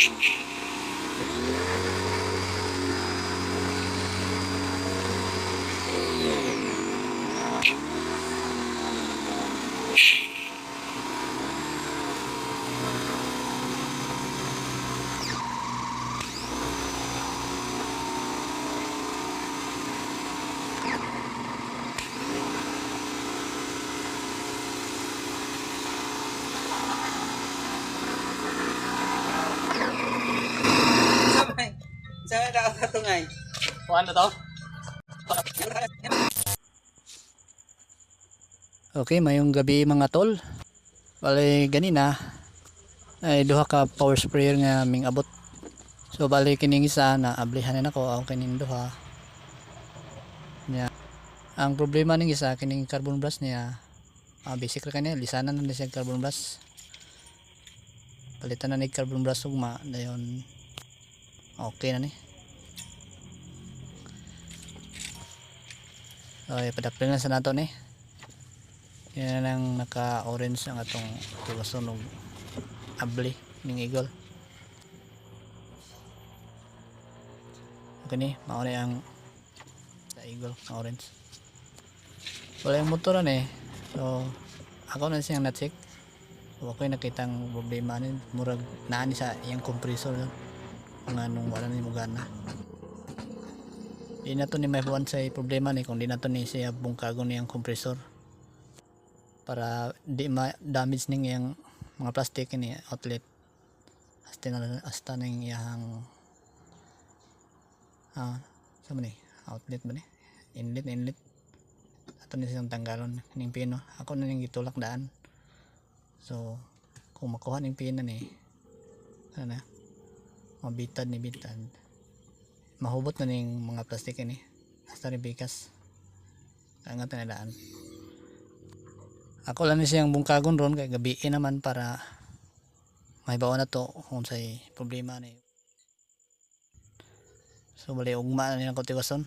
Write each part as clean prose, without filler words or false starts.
Samay. Samay ka katungay. Kuan na to? Okay, mayong gabi, mga tol. Bale ganina ay duha ka power sprayer nga ming abot. So bale kining isa na ablihan na nako ang kining duha. Nya ang problema ning isa, kining carbon brush niya, basic ra kaniya, lisanan na ni siya carbon brush. Palitan na ni carbon brush ugma dayon okay na ni. Okay, padapil na sa nato ni. Yan ang naka-orange ang atong tugason og abli ning Eagle. Okay ni, mao ni ang sa Eagle na orange. Wala yung motor eh. So, ako na siyang na-check. So, ako'y nakitang problema ni, murag naa ni sa iyang compressor yun. Nga nung wala ni mo gana. Di na to ni may buwan sa problema ni kung di na to ni siya bungkagon niyang compressor para di ma-damage ning iyang mga plastic ni outlet hasta na hasta ning iyang sa man ni outlet ba ni inlet inlet ato ni siyang tanggalon ning pino. Ako na ning gitulak daan. So kung makuha ning pina ni ano na mabitad ni bitad, mahubot na ning mga plastic ini hasta ni bikas angat na daan. Ako lang ni siyang bungkagon ron kay gabi naman para mahibaw na to kung say problema ni. So bali ugma na nilang kutiwason.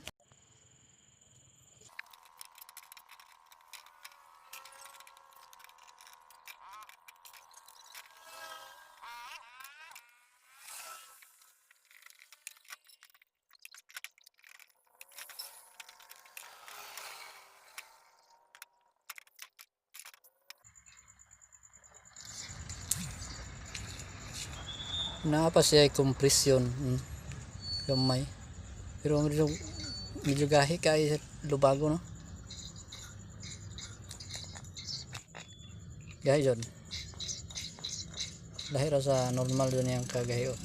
Naa pa siya compression, gamay pero medyo medyo gahi kay sa lubago, no? Gahi jud, lahi ra sa normal jud niyang kagahi, oh.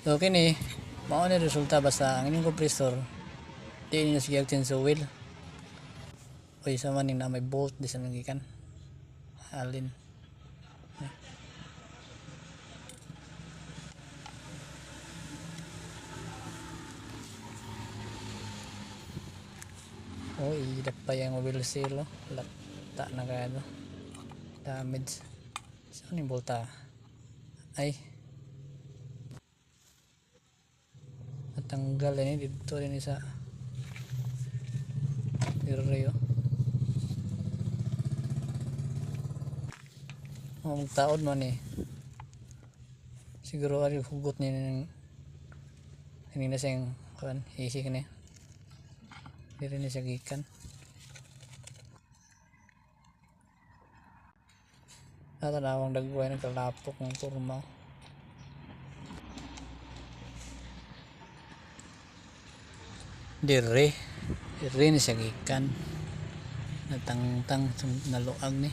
So kini mao ni resulta basta ang inyong compressor di ninyo sige change oil. Uy, sa man ning na may bolt di sa gikan. Alin. Oh, ilap pa yung wheel seal, oh. Lata na kaya to. Damage. Saan yung bolta? Ay. Natanggal eh. Dito rin isa. Dire, oh. Oh, magtaod man eh. Siguro ari hugot ni ng ini na siyang kuan, hisi kini. Dire ni siya gikan. Natanawang dagway ng kalapok ng kurma. Dire. Dire ni siya gikan. Natangtang naluag ni.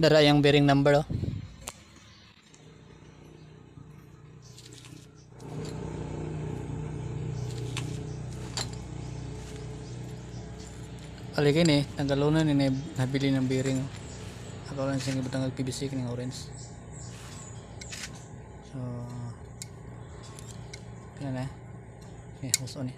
Dara yung bearing number, oh. Alikin eh, tanggalunan ni nabili ng bearing, oh. Ako lang siyang ibutang PVC kining orange. So kana na. Okay, huso ni.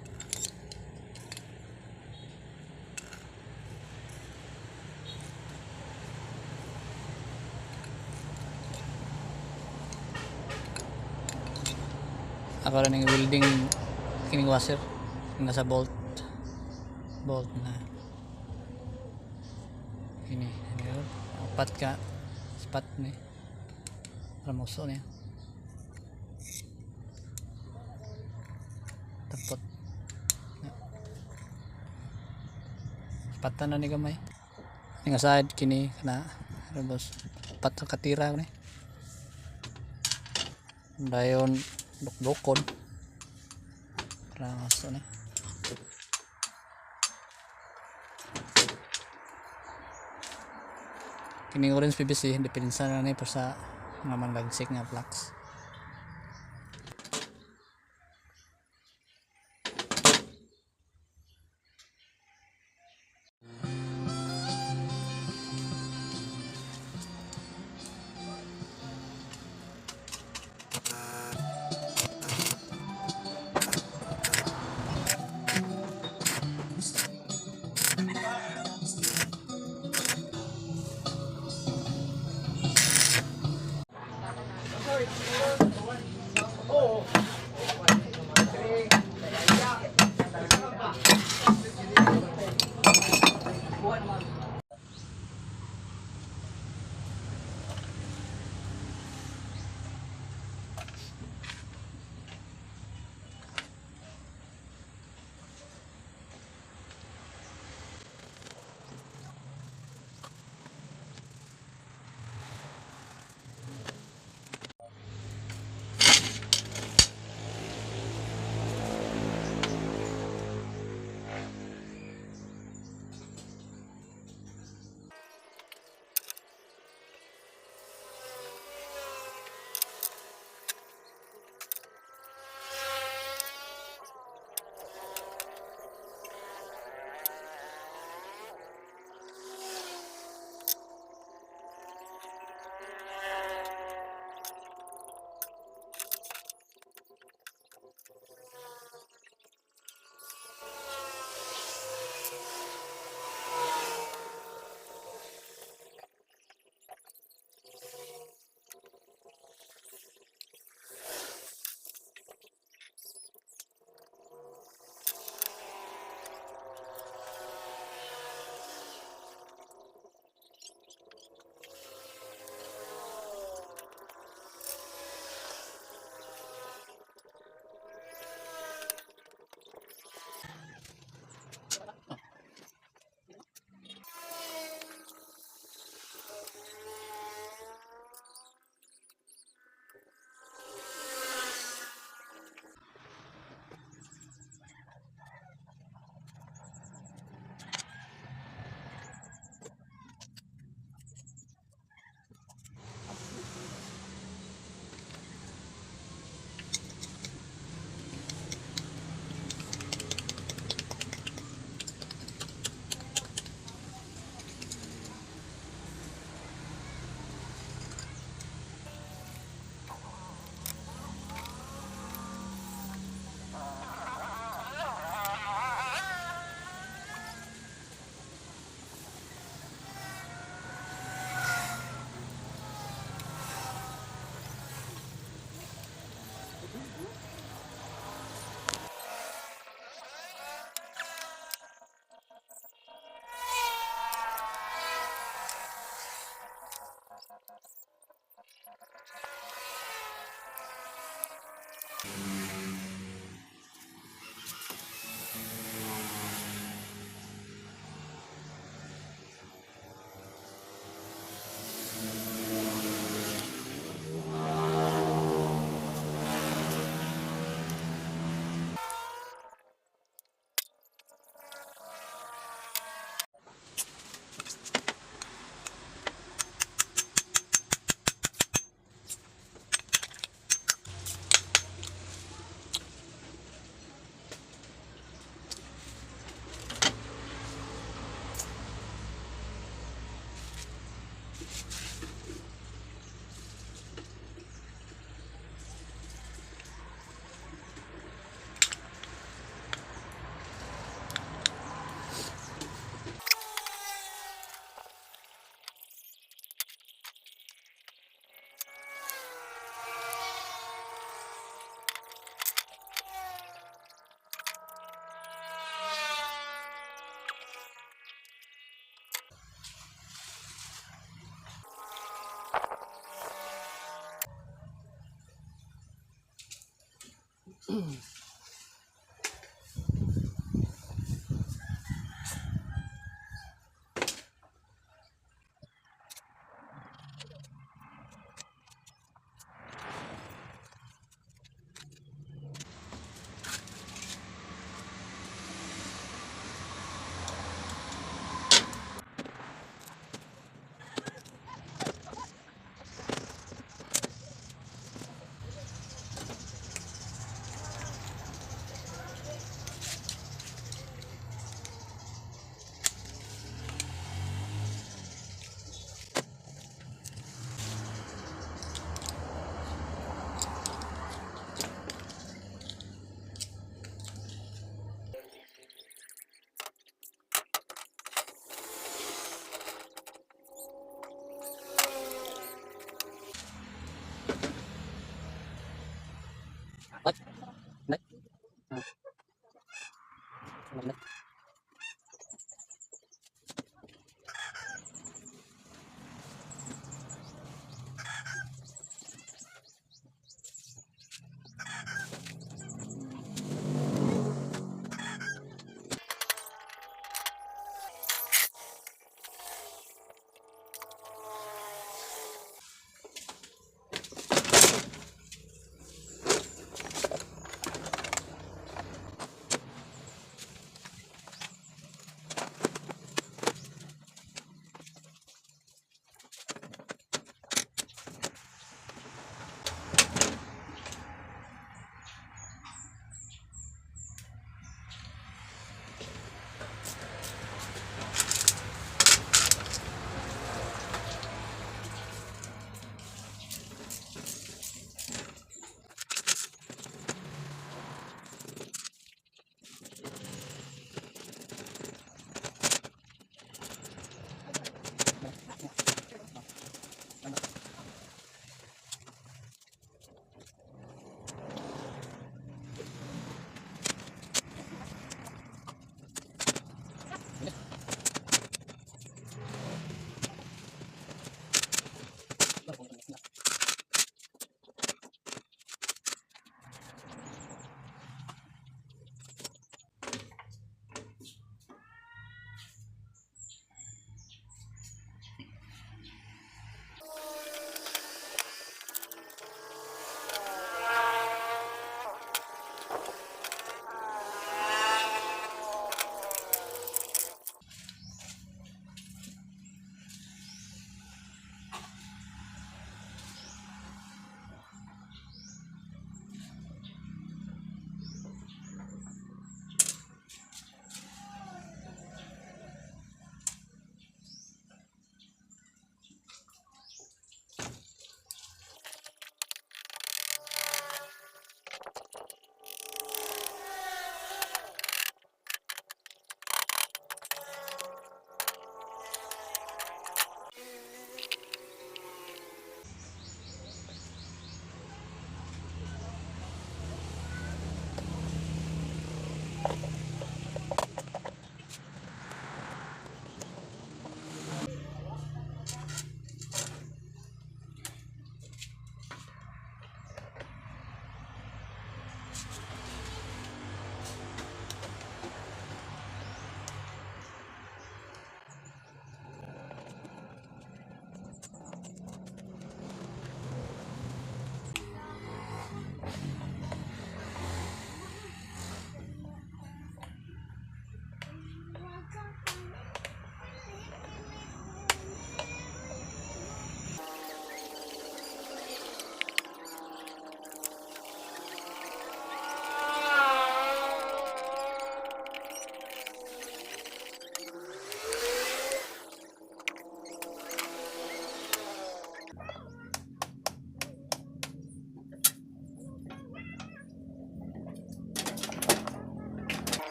Ako rin ang welding kining washer yung nasa bolt bolt na ini ini apat ka spot ni para muso niya tapot na. Spatan na ni gamay ni nga side kini kana boss pat ka katira ni dayon dukdukon para maso ni. Kining orange PVC depensa na ni para sa mga manlagsik nga flux.